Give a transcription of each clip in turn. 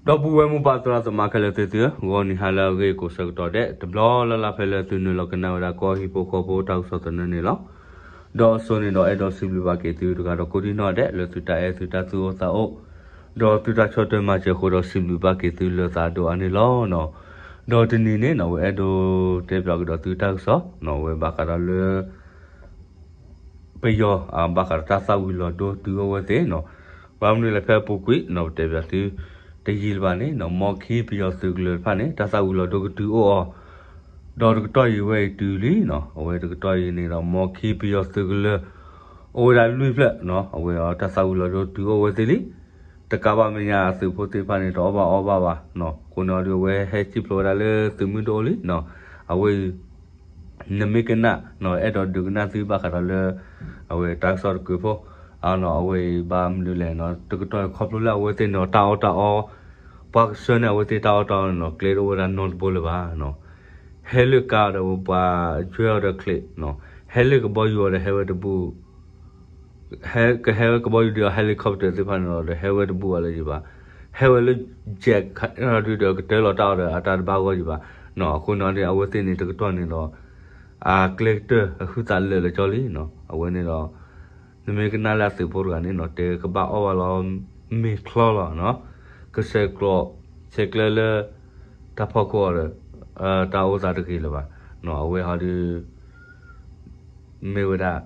ဒီပုၢ်ဝဲၢ်မိၢ်ပၢ်သရၣ်သမါခဲလၢာ်သ့ၣ်သုဧၢ, ဂီၤနံၤဟါလၢအဂ့ၤကိးဆၢကတီၢ်ဒဲး တဘျီလၢ်လၢ်ဖဲလၢသုနုာ်လီၤကနၣ်ဝဲဒၣ်ကီၢ်ဟံၣ်ဖိဃီဖိတၢ်ကစီၣ်သနၢၣ်န့ၣ်လီၤ. ဒီးအစိန့ၣ်ဒီးအဲၣ်ဒိးစံးဘျုးဘၣ်က့ၤသုတဂၤဒီးကိးဒံၣ်နီၣ်ဒဲး လၢသုတၢ်အဲၣ်သုတၢ်သူၣ်အိၣ်သးအိၣ် ဒီးသုတၢ်ဆီၣ်ထွဲမၤစၢၤအဃိဒီးစံးဘျုးဘၣ်က့ၤသုလၢသးဒိၣ်အါန့ၣ်လီၤ. ဒီးတနံၤန့ၣ်နီၣ် ဝဲအဲၣ်ဒိးတဲပၠးကဒီးသုတၢ်ကစီၣ်နီၣ် ဝဲဘၣ်ဃးဒီးလၢ ပယီၤ ဘၣ်ဃးဒီးတၢ်သၣ်ဝံၤလီၤဒိတုၤအိၣ်ဝဲသ့ၣ်နီၣ်, ဘၣ်မနုၤလဲၣ်ဖဲအပူၤကွံာ်နီၣ် ပတဲပၠးသု တယံာ်လၢၤဘၣ်န့ၣ်နီၣ် မီခံပယီၤသုးကလၢၤတဖၣ်န့ၣ် တၢ်သၣ်ဝံၤလီၤဒိကတုၤအိၣ်အီၤ, ဒီးတကတီၢ်အံၤဝဲအံၤတုၤလံနီၣ်, အဝဲတကတီၢ်အံၤန့ၣ်ဒီး မီခံပယီၤသုးကလၢၤ အိၣ်ဝဲဒၣ်လွံၢ်ဖျၢၣ်နီၣ်, အဝဲအီၤတၢ်သၣ်ဝံၤလီၤဒိတုၤအိၣ်ဝဲသ့ၣ်လံ, တကးဘၣ်မဲာ်ညါအသုးဖိသ့ၣ်တဖၣ်န့ၣ် တအီၣ်ဘၣ်အီဘၣ်ဘၣ်နီၣ်, အဃိန့ၣ်အီၤဒုးအဝဲဟဲစံၣ်ဖျိးဝဲဒၣ်လၢသုးမုၢ်ဒိၣ်အအိၣ်လံနီၣ်, အဝဲအံၤ နမ့ၢ်ကနၣ်နီၣ် အဲၣ်ဒိးဒုးကနၣ်သုဘၣ်ဃးဒီးလၢ အဝဲတၢ်ကစီၣ်တကုးဖိ အဝဲအံၤဘၣ်မနုၤလဲၣ်နီၣ် တကတီၢ်ခီဖျိလၢအဝဲသ့ၣ်န့ၣ်ဒီးတၢ်အီၣ်တၢ်အီ ပှၤကဆှၢန့ၢ်အဝဲသ့ၣ်တၢ်အီၣ်တၢ်အီန့ၣ်နီၣ် ကျဲတအိၣ်ဝဲဒၣ်နီတဘိလၢၤဘၣ်နီၣ်, ဟဲလၢကါဒီးပှၤကွဲအီၤဒီးချံးနီၣ်, ဟဲလၢကဘီယူၤအီၤဒီးဟဲဝဲတဘူၣ် ဟဲကဟဲဝဲကဘီယူၤဒီး helicopter သ့ၣ်တဖၣ်န့ၣ်ဒီး ဟဲဝဲတဘူၣ်ဘၣ်လၢၤဘၣ်, ဟဲဝဲလၢ jet ဒုးဒီးကတၢၢ်လီၤတၢ်အီၣ်ဒီးအတၢ်တဘၣ်ဂီၢ်ယံၤဘၣ်နီၣ်, အဃိန့ၣ်ဒီး အဝဲသ့ၣ်န့ၣ်တကတီၢ်န့ၣ်ဒီး အကျဲကတၢၢ်အဟုသးလၢာ်လၢာ်ကၠီလံနီၣ်, အဝဲန့ၣ်ဒီး နမ့ၢ်ကနၣ်လၢအသုးဖိတဂၤန့ၣ်နီၣ် တဲကဘၣ်အီၣ်ဘၣ်လီၤ မ့ၤချီလီၤနီၣ်, ကဆဲးကျိး ဆဲးကျၢလၢ တၢ်ဖီခိၣ်အီၤဒီး တၢ်အိၣ်သးတဂ့ၤလၢၤဘၣ်နီၣ်, အဝဲဟီဒုး မ့ၢ်ဝဲဒၣ်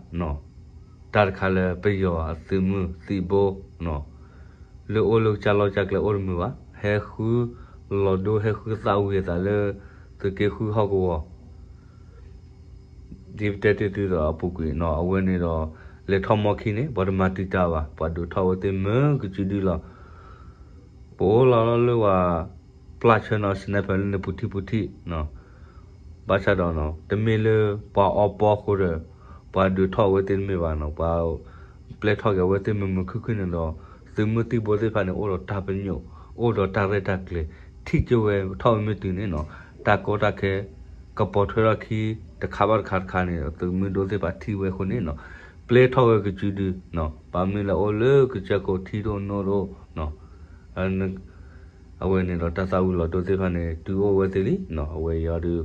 တၢ်တခါလၢပယီၤအသုးမုၢ်သံၣ်ဘိ လၢအိၣ်လၢကစၢ်လီၢ်ကစၢ်ကျဲအိၣ်တမုာ်ဘၣ်, ဟဲဃုလီၤဒိ ဟဲဃုသၣ်ဝံၤအသးလၢ သုးက့ဃုဟီၣ်ကဝီၤ ဒ်ပတဲတ့ၢ်သုဒီးအပူၤကွံာ်နီၣ်, အဝဲန့ၣ်ဒီး လဲၤထီၣ်မီခံန့ၣ် ပှၤတမၤတံာ်တာ်ဘၣ်, ပှၤဒုးထီၣ်ဝဲသ့ၣ်မုာ်ကစုဒုလီၤ. ပအိၣ်လီၤလီၤလၢပှၤ ပျၢ်ဆၢနီၣ် sniper လၢန့ၣ်ပူၤထံပူၤထံးနီၣ်, ဘၣ်ဆၣ်ဒီးနီၣ် တမ့ၢ်လၢပှၤအီပီအဃိဒီး ပှၤဒုးထီၣ်ဝဲသ့ၣ်တမ့ၢ်ဘၣ်နီၣ်, ပှၤပျဲထီၣ်က့ၤအဝဲသ့ၣ်မုာ်မုာ်ခုၣ်ခုၣ်န့ၣ်ဒီး သုးမုၢ်သံၣ်ဘိသ့ၣ်တဖၣ်န့ၣ် အိၣ်ဒီးတၢ်ပညိၣ် အိၣ်ဒီးတၢ်ရဲၣ်တၢ်ကျဲၤ ထံၣ်က့ၤဝဲထီၣ်ဝဲမ့ၢ်တုၤန့ၣ်နီၣ်, တၢ်ကီတၢ်ခဲ ကပိာ်ထွဲထီၣ်ခံ တခါဘၣ်တခါတခါန့ၣ်ဒီး သုးမုၢ်ဒိၣ်သ့ၣ်တဖၣ်ထံၣ်ဝဲအဃိန့ၣ်နီၣ်, ပျဲထီၣ်ဝဲကစုဒုနီၣ်, ဘၣ်မနုၤလဲၣ်အိၣ်လၢကစၢၢ်ခိၣ်ထံဒိၣ်နိဒိၣ် အဝဲန့ၣ်ဒီးတၢ်သၣ်ဝံၤလီၤဒိသ့ၣ်တဖၣ်န့ၣ် တုၤအိၣ်ဝဲသ့ၣ်လံနီၣ်, အဝဲအံၤအီၤဒုး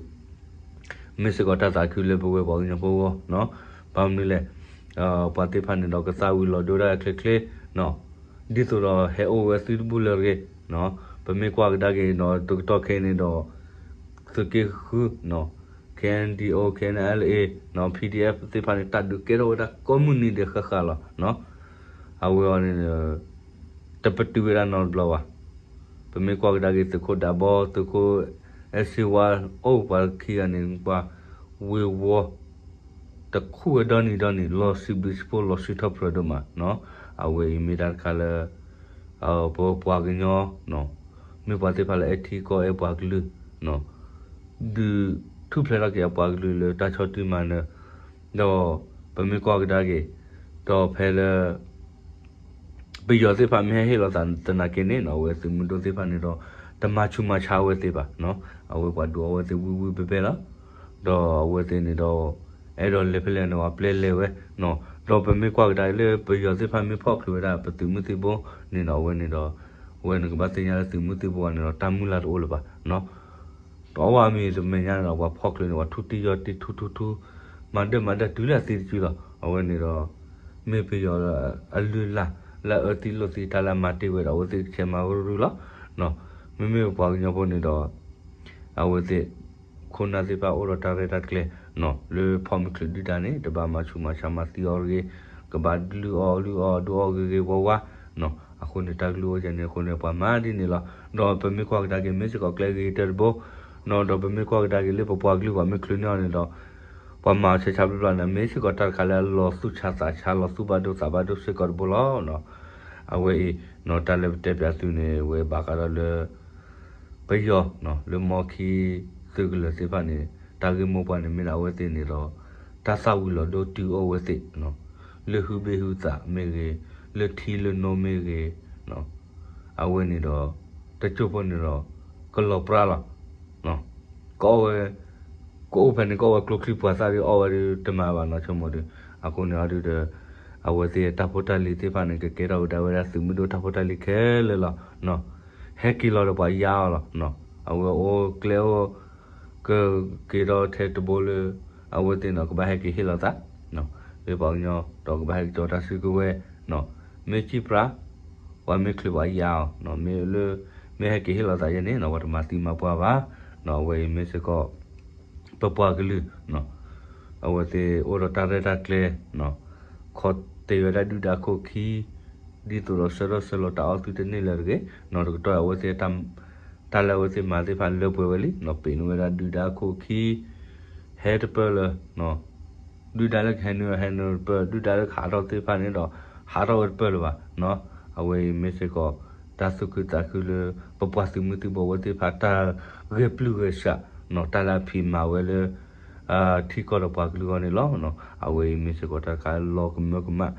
မ့ၢ်စ့ၢ်ကီးတၢ်သးခုလၢပဝဲပှၤကညီဖိအဂီၢ်နီၣ်, ဘၣ်မနုၤလဲၣ် ပှၤသ့ၣ်တဖၣ်န့ၣ်ဒီးကသၣ်ဝံၤလီၤဒိဒၣ်ချ့ချ့နီၣ်, ဒ်သိးဒီးဟဲအိၣ်ဝဲသုတဘူၣ်လၢၤတဂ့ၤနီၣ်, ပမ့ၢ်ကွၢ်ကဒါက့ၤဒီးတကတီၢ်ခဲအံၤန့ၣ်ဒီး သုးက့ဃုနီၣ် KNDO KNLA နီၣ် PDF သ့ၣ်တဖၣ်န့ၣ် တၢ်ဒုးကဲထီၣ်ဝဲဒၣ်ကိးမုၢ်နံၤဒဲးဃၣ်ဃၣ်လီၤနီၣ်, အဝဲအံၤန့ၣ် တပတုာ်ဝဲဒၣ်နီတဘျီဘၣ်. ပမ့ၢ်ကွၢ်ကဒါက့ၤသုးခိၣ်ဒးဘီ သုးခိၣ်အဲၣ်စ့ဝါ အိၣ်ပှၤခံဂၤန့ၣ် ပှၤဝ့ၤဝီၤ တခူၣ်ဝဲဒီနံၤဒီနံၤ လီၤစံးဘျုးစံးဖှိၣ်လီၤစံးထီၣ်ပတြၢၤဒိၣ်မးနီၣ်, အဝဲအံၤမ့ၢ်တၢ်တခါလၢ ပပှၤကညီ မ့ၢ်ပှၤသ့ၣ်တဖၣ်လၢအဲၣ်ထံကီၢ်အဲၣ်ပှၤကလုာ် ဒုးထူၣ်ဖျဲးထီၣ်က့ၤအပှၤကလုာ်လၢတၢ်ဆီၣ်တံၢ်မၤနၢၤ, ဒီးပမ့ၢ်ကွၢ်ကဒါက့ၤ ဒီးဖဲလၢ ပယီၤသ့ၣ်တဖၣ်မ့ၢ်ဟဲဟ့ၣ်လီၤသးသနာ်က့န့ၣ်နီၣ် အဝဲသုးမုၢ်ဒိၣ်သ့ၣ်တဖၣ်န့ၣ်ဒီး တမၤဆူးမၤဆါအဝဲသ့ၣ်ဘၣ်နီၣ်, အဝဲပှၤဒုးအီဝဲသ့ၣ်ဝံၣ်ဝံၣ်ဘဲဘဲလီၤ. ဒီးအဝဲသ့ၣ်န့ၣ်ဒီး အဲၣ်ဒိးလဲၤဖဲလဲၣ်န့ၣ် ပှၤပျဲလဲၤဝဲနီၣ်, ဒီးပမ့ၢ်ကွၢ်ကဒါလၢပယီၤသ့ၣ်တဖၣ်မ့ၢ်ဖီၣ်ချုးဝဲဒၣ်ပသုးမုၢ်သံၣ်ဘိန့ၣ်နီၣ် အဝဲန့ၣ်ဒီး အဝဲနကဘၣ်သ့ၣ်ညါလၢသုးမုၢ်သံၣ်ဘိအံၤန့ၣ်ဒီး တၢ်မုၢ်လၢ်တအိၣ်လၢၤဘၣ်နီၣ် တအီၣ်ဘၣ်မ့ၢ်တမဲာ်ညါန့ၣ်ဒီး ပှၤဖီၣ်ချုးန့ၣ် ပှၤထူတံၢ်ယီၢ်တံၢ်ထူထူထူ, မၤဒၢၣ်မၤဒၢၣ်တုၤလၢအသံတစုလီၤ. အဝဲန့ၣ်ဒီး မ့ၢ်ပယီၤအလုၢ်အလၢ် လၢအအၢသံလိာ်သံတၢ်လၢအမၤတ့ၢ်ဝဲဒီး အဝဲသ့ၣ်ကဆဲးမၤရူၤရူၤလီၤ. မ့မ့ၢ်ပပှၤကညီဖိန့ၣ်ဒီး အဝဲသ့ၣ် ခိၣ်နၢ်သ့ၣ်တဖၣ်အိၣ်ဒီးတၢ်ရဲၣ်တၢ်ကျဲၤ လၢဖီၣ်မုၢ်ချုးဒုၣ်ဒါန့ၣ် တဘၣ်မၤဆူးမၤဆါမၤသံအီၤတဂ့ၤ, ကဘၣ်လုၢ်အီၣ်လုၢ်အီၣ်ဒိအီၣ်ဂ့ၤဂ့ၤဝါဝါ အဃိန့ၣ် တၢ်ကလုၢ်အိၣ်ယၤန့ၣ်အဃိန့ၣ် ပှၤမၤဒ်န့ၣ်လီၤ. ဒီးပမ့ၢ်ကွၢ်ကဒါက့ၤ မ့ၢ်စ့ၢ်ကီးကျဲဂ့ၤကတၢၢ်တဘိ ဒီးပမ့ၢ်ကွၢ်ကဒါက့ၤလၢပပှၤကလုာ်ပှၤမ့ၢ်ချုးန့ၢ်အီၤန့ၣ်ဒီး ပှၤမၤအီၤဆဲးဆါဘျီဘျီန့ၣ် မ့ၢ်စ့ၢ်ကီးတၢ်တခါလၢအလီၤသူၣ်ဆါသးဆါ လီၤသူၣ်ဘၣ်ဒိသးဘၣ်ဒိစ့ၢ်ကီးတဘိလီၤ. အဝဲအံၤ တၢ်လၢပတဲပၠးသုန့ၣ် ဝဲဘၣ်ဃးဒီးလၢ ပယီၤ လၢမီခံ သုးကလၢၤသ့ၣ်တဖၣ်န့ၣ် တၢ်ဂ့ၢ်မိၢ်ပှၢ်န့ၣ် မ့ၢ်ဒၣ်အဝဲသ့ၣ်န့ၣ်ဒီး တၢ်သၣ်ဝံၤလီၤဒိတုၤအိၣ်ဝဲသ့ၣ် လၢဟုဘ့ၣ်ဟုသးမ့ၢ်ဂ့ၤ, လၢထံလၢနိမ့ၢ်ဂ့ၤ, အဝဲန့ၣ်ဒီး တစိၢ်ဖိန့ၣ်ဒီး ကလီၤပြါလီၤ. ကအီၣ်ဝဲ ကအိၣ်ဖဲန့ၣ် ကအီၣ်ဝဲကျိချံပှၤသၣ်ဒီး အီၣ်ဝဲဒီးတမၤဘၣ်နီၤ ဆိကမိၣ်ဒီး အဃိန့ၣ်အီၤဒုးဒီး အဝဲသ့ၣ်တၢ်ဖိတၢ်လံၤသ့ၣ်တဖၣ်န့ၣ် ကကဲထီၣ်ကဒါဝဲဒၣ်သုးမုၢ်ဒိၣ်တၢ်ဖိတၢ်လံၤခဲလၢာ်လီၤ. ဟဲက့ၤလီၤဒီးပှၤယါအီၤလီၤ. အဝဲအိၣ်ကျဲအိၣ် ကက့ၤဒီးထဲတဘိလၢ အဝဲသ့ၣ်န့ၣ် ကဘၣ်ဟဲက့ၤဟ့ၣ်လီၤသး လၢပှၤကညီ ဒီးကဘၣ်ဟဲက့ၤကၠီတၢ်စုကဝဲၤ မ့ၢ်စံၣ်ပြၢ ပှၤမ့ၢ်ချုးပှၤယါအီၤ မ့ၢ်လၢ မ့ၢ်ဟဲက့ၤဟ့ၣ်လီၤသးယဲန့ၣ် ပှၤတမၤသံမၤပှၢ်ဘၣ်. အဝဲအံၤမ့ၢ်စ့ၢ်ကီး ပပှၤကလုာ် အဝဲသ့ၣ်အိၣ်ဒီးတၢ်ရဲၣ်တၢ်ကျဲၤ ခီတဲာ်ဝဲဒၣ်ဒုၣ်ဒါခိၣ်ခံ ဒ်သိးဒီးဆၢထၢၣ်ဆၢလီၤတၢ်အီၣ်သုတန့ၢ်လၢၤတဂ့ၤ တကတီၢ်အဝဲသ့ၣ် တၢ်လၢအဝဲသ့ၣ်မၤသ့ၣ်တဖၣ်လၢပှဲၤဝဲလံ ပ့ၤန့ၢ်ဝဲဒၣ်ဒုၣ်ဒါခိၣ်ခံ ဟဲတပၢၢ်လၢ ဒုၣ်ဒါလၢကဟဲနုာ်ဟဲနုာ်တပၢၢ် ဒုၣ်ဒါလၢကဟးထီၣ်သ့ၣ်တဖၣ်န့ၣ်ဒီး ဟးထီၣ်ဝဲတပၢၢ်လၢၤဘၣ်. အဝဲအံၤမ့ၢ်စ့ၢ်ကီး တၢ်သူၣ်ခုသးခုလၢ ပပှၤသုးမုၢ်သံၣ်ဘိဝဲသ့ၣ်တဖၣ် တၢ်ဂဲၤပျုၢ်ဂဲၤဆှး တၢ်လၢအဖံးမၤဝဲလၢ ထံကီၢ်ဒီးပှၤကလုာ်အဂီၢ်န့ၣ်လီၤ. အဝဲအံၤမ့ၢ်စ့ၢ်ကီးတၢ်တခါလၢလီၤကမၢကမၣ်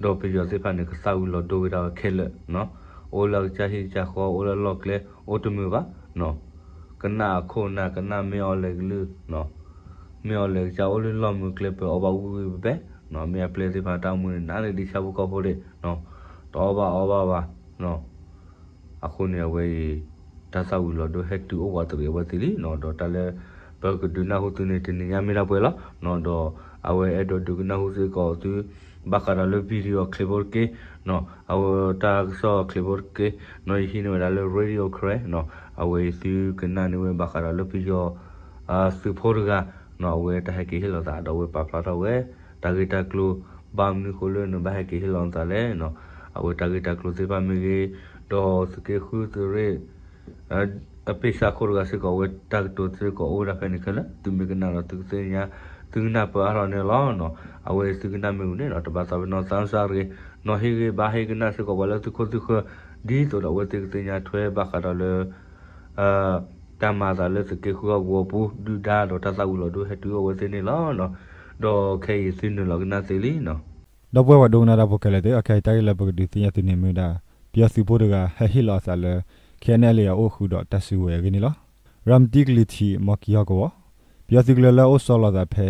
ဒီးပယီၤသ့ၣ်တဖၣ်န့ၣ် ကသၣ်ဝံၤလီၤဒိဝဲဒၣ်ဝဲခဲလၢာ် အိၣ်လၢအကစၢ်ဟံၣ်ကစၢ်ဃီ အိၣ်လၢအလီၢ်ကျဲ အိၣ်တမုာ်ဘၣ် ကနၣ်အခိၣ်နၢ် ကနၣ်မ့ၢ်အီၤလဲၤကလုၢ် မ့ၢ်အီၤလဲၤကစၢ် အိၣ်လၢလီၢ်မုာ်ကျဲပၢၤ အီၣ်ဘၣ်ဝံၣ်ဝံၣ်ဘဲဘဲ မ့ၢ်အပျဲၢ်သ့ၣ်တဖၣ်တၢ်အိၣ်မူန့ၣ် နးလၢဒံးဆၣ်ဖိကီၢ်ဖိဒံး တအီၣ်ဘၣ်အီဘၣ်ဘၣ် အဃိန့ၣ် အဝဲအံၤ တၢ်သၣ်ဝံၤလီၤဒိဟဲတုၤအိၣ်ပှၤတရံးအဝဲသ့ၣ်လံ ဒီးတၢ်လၢ ပကဒုးနၢ်ဟူသုန့ၣ် တနံၤညါမ့ၢ်ဒၣ်ပှဲၤလီၤ. ဒီးအဝဲအဲၣ်ဒိးဒုးကနၢ်ဟူစ့ၢ်ကီးသု ဘၣ်ဃးဒီးလၢ video clip တက့ၢ် အဝဲတၢ်ကစီၣ် clip တက့ၢ် ယဟံးန့ၢ်ဝဲဒၣ်လၢ Radio Karen အဝဲအံၤသုကနၣ်န့ၢ်ဝဲဘၣ်ဃးဒီးလၢပယီၤ သုးဖိတဂၤ အဝဲတၢ်ဟဲက့ၤဟ့ၣ်လီၤသးဒီးအဝဲပာ်ဖျါထီၣ်ဝဲ တၢ်ဂ့ၢ်တၢ်ကျိၤ ဘၣ်မနုၤဃိလၢနဘၣ်ဟဲက့ၤဟ့ၣ်လီၤနသးလဲၣ် အဝဲတၢ်ဂ့ၢ်တၢ်ကျိၤသ့ၣ်တဖၣ်မ့ၢ်ဂ့ၤ ဒီးသုးက့ဃုသုးရ့ၣ် အပ့ၢ်ဆါခိၣ်တဂၤစ့ၢ်ကီး အဝဲတၢ်ကတိၤစ့ၢ်ကီးအိၣ်ဝဲဒၣ်ဖဲန့ၣ်ခဲလၢာ် သုမ့ၢ်ကနၣ်ဒီးသုကသ့ၣ်ညါ သုကနၣ်ပၢၢ်အါထီၣ်န့ၣ်လီၤ. အဝဲသုကနၣ်မ့ၢ်ဂ့ၤန့ၣ်ဒီး တဘၣ်သးပ့ၤနီၣ်သးစၢ်တဂ့ၤ နီၤဟ့ၣ်ဂ့ၤဘၣ်ဟ့ၣ်ကနၣ်စ့ၢ်ကီးပှၤလၢသုခိၣ်သုဃၢၤ ဒ်သိးဒီးအဝဲသ့ၣ်ကသ့ၣ်ညါထွဲဘၣ်ဃးဒီးလၢ တၢ်မၤအသးလၢသုးက့ဃုအဂီၤပူၤ ဒုၣ်ဒါဒီးတၢ်သၣ်ဝံၤလီၤဒိဟဲတုၤအိၣ်ဝဲသ့ၣ်န့ၣ်လီၤ. ဒီးခဲအံၤသုနုာ်လီၤကနၣ်သ့လံနီၤ. ဒီပုၢ်ဝဲၢ်ပှၤဒိကနၣ်တၢ်ဖိခဲလၢာ်သ့ၣ် အခဲအံၤတၢ်ဂ့ၢ်လၢပကဒုးသ့ၣ်ညါသုန့ၣ်မ့ၢ်ဝဲဒၣ် ပယီၤသုးဖိတဂၤ ဟဲဟ့ၣ်လီၤအသးလၢ KNLA အအိၣ်ဃုာ်ဒီးတၢ်စုကဝဲၤအဂ့ၢ်န့ၣ်လီၤ. ရၤမတံကလံၤထံး မီၤကံၤဟီၣ်ကဝီၤ ပယီၤသုးကလၢၤလၢအအိၣ်ဆီလီၤသးဖဲ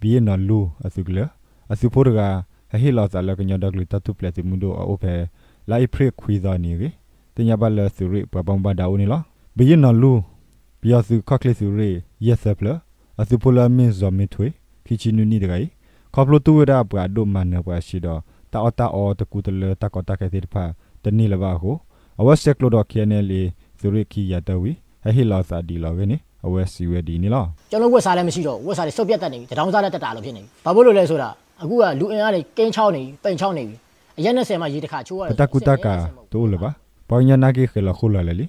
ဘံယ့ၣ်နီၤလူၢ်အသုးကလၢၤ အသုးဖိတဂၤ ဟဲဟ့ၣ်လီၤအသးလၢကညီဒီကလုာ်တၢ်ထူၣ်ဖျဲးသုးမုၢ်ဒိၣ်အအိၣ်ဖဲ လါအ့ဖြ့ၣ်ခွံသီအနံၤအဂ့ၢ် သ့ၣ်ညါဘၣ်လၢသုးရ့ၣ်ပှၤဘၣ်မူဘၣ်ဒါအိၣ်န့ၣ်လီၤ. ဘံယ့ၣ်နီၤလူၢ် ပယီၤသုးခီၣ်ချ့သုးရ့ၣ် ယဲၢ်သၢဖျၢၣ် အသုးဖိလၢအမ့ၢ် ဇီၤမ့ထွ့ ခံဆံနွံနံၣ်တဂၤအံၤ ခီဖျိတူၢ်ဝဲဒၣ်ပှၤဒိၣ်မၤနၢၤပှၤအဆံဒီး တၢ်အီၣ်တၢ်အီတကူတလၢတၢ်ကီတၢ်ခဲသ့ၣ်တဖၣ် တန့ၢ်လၢၤဘၣ်အဃိ အဝဲဆဲးကျိးဒီး KNLA သုးရ့ၣ်ခံကယၤတၢဝံၤ ဟဲဟ့ၣ်လီၤအသးဒ်အံၤလီၤအဂ့ၢ်န့ၣ် အဝဲစံးဝဲဒ်အံၤန့ၣ်လီၤ. ကျွန်တော်ဝတ်စားလည်းမရှိတော့ဘူး။ ဝတ်စားတွေစုပ်ပြတ်တတ်နေပြီ။ တထောင်စားလည်းတတန်လို့ဖြစ်နေပြီ။ ဘာဖြစ်လို့လဲဆိုတာ အခုကလူအင်အားတွေက ကင်းချောင်းနေပြီ။ ပိန်ချောင်းနေပြီ။ အရက်နှစ်ဆယ်မှရေတစ်ခါချိုးရတယ်။ ပတၢ်ကူတၢ်ကၤတအိၣ်လၢၤဘၣ်. ပှၤကညီနာ်က့ဃဲၤလီၤဃိလီၤလၢာ်လံ.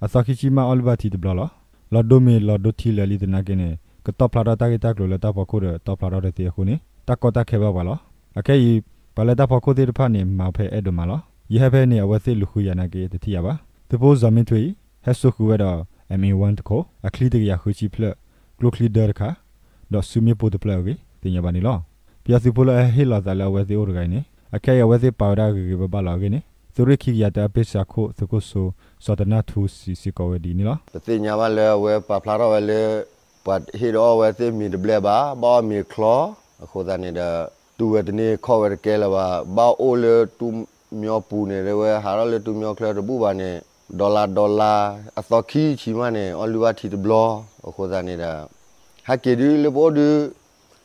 အသီခံဆံမးအီၣ်လုၢ်ဘၣ်ထံတဘျီလီၤ. လီၤဒိမ့ၤလီၤဒိထံလၢာ်လံသနာ်က့န့ၣ် ကတီၢ်ဖျါထီၣ်တၢ်ဂ့ၢ်တၢ်ကျိၤလၢတၢ်ဖီခိၣ်ဒီး တီၢ်ဖျါထီၣ်တသ့အဃိန့ၣ် တၢ်ကီတၢ်ခဲဘၣ်ပှၤလီၤ. အခဲအံၤ ပှၤလၢတၢ်ဖီခိၣ်သ့ၣ်တဖၣ်န့ၣ် မၤဖဲအဲၣ်ဒိးမၤလီၤ. ယဟဲဖဲန့ၣ် အဝဲသ့ၣ်လူၤဃုယၤနာ်က့ တထံၣ်ယၤဘၣ်. သုးဖိ ဇီၤမ့ထွ့ ဟဲစိာ်ဃုာ်ဝဲဒီး M A one တခိၣ်, အချံတကယၤဃုဆံဖျၢၣ်, ကျိချံဒၢတခါ ဒီးစုမ့ၣ်ပိၢ်တဖျၢၣ်အဂ့ၢ် သ့ၣ်ညါဘၣ်န့ၣ်လီၤ. ပယီၤသုးဖိလၢအဟဲဟ့ၣ်လီၤသးလၢအဝဲသ့ၣ်အိၣ်တဂၤအံၤန့ၣ် အခဲအံၤအဝဲသ့ၣ်ပာ်ဝဲဒၣ်ဂ့ၤဂ့ၤဘၣ်ဘၣ်လီၤအဂ့ၢ်န့ၣ် သုးရ့ၣ်ခံကယၤတၢအပ့ၢ်ဆါခိၣ် သုးခိၣ်စိ စီၤတနၢ်ထူစံးစ့ၢ်ကီးဝဲဒ်အံၤန့ၣ်လီၤ. ပသ့ၣ်ညါဘၣ်လၢအဝဲပာ်ဖျါထီၣ်ဝဲလၢ ပှၤဟ့ၣ်ဒီးအီၣ်ဝဲသ့ၣ်မ့ၤတဘျဲၣ်ဘၣ်, ဘၣ်အီၣ်မ့ၤချီ, အဃိသတးန့ၣ်ဒီး တူၢ်ဝဲတန့ၢ်ခီၣ်ဝဲတကဲလၢၤဘၣ်, ဘၣ်အိၣ်လၢတူၢ်မီပူၤန့ၣ် တဲဝဲဟးထီၣ်လၢတူၢ်မီချၢတဘူၣ်ဘၣ်န့ၣ် ဒီလါဒီလါ အသီခံဆံမးန့ၣ် အီၣ်လုၢ်ဘၣ်ထံတဘျီ, အဃိသတးန့ၣ်ဒီး ဟဲက့ၤဒုးလၢပအိၣ်ဒုး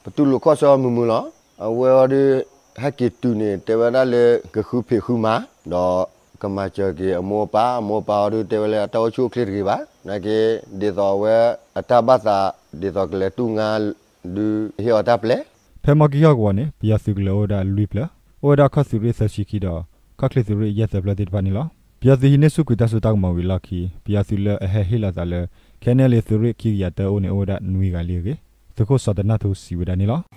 ပတူၢ်လိာ်ခီၣ်ဆၢမုာ်မုာ်လီၤ. အဝဲအီၤဒုး ဟဲက့ၤတုၤန့ၣ် တဲဝဲဒၣ်လၢကဃုဖံးဃုမၤ, ဒီးကမၤစၢၤက့ၤအမိၢ်အပၢ်, အမိၢ်အပၢ်အီၤဒုး တဲဝဲလၢအတၢ်အိၣ်ဆူၣ်အိၣ်ချ့တဂ့ၤဘၣ်, နာ်က့ ဒ်သိးအဝဲအတၢ်ဘၣ်သး ဒ်သိးကလဲၤတူၢ်ငါဒုး ဟ့ၣ်အီၤတၢ်ပျဲ ဖဲမီၢ်ကံၢ်ဟီၣ်ကဝီၤန့ၣ် ပယီၤသုးကလၢၤအိၣ်ဝဲဒၣ်လွံၢ်ဖျၢၣ်, အိၣ်ဝဲဒၣ်ခီၣ်သုးရ့ၣ်သၢဆံခံဒီး ခီၣ်ချ့သုးရ့ၣ်ယဲၢ်သၢဖျၢၣ်သ့ၣ်တဖၣ်န့ၣ်လီၤ. ပယီၤသုးဟံးန့ၢ်ဆူၣ်ကွံာ်တၢ်စိတၢ်ကမီၤဝံၤအလီၢ်ခံ ပယီၤသုးလၢအဟဲဟ့ၣ်လီၤသးလၢ KNLA သုးရ့ၣ်ခံကယၤတၢအိၣ်န့ၣ် အိၣ်ဝဲဒၣ်နွံဂၤလံအဂ့ၢ် သုးခိၣ်စီၤတနၢ်ထူစံးဝဲဒၣ်န့ၣ်လီၤ.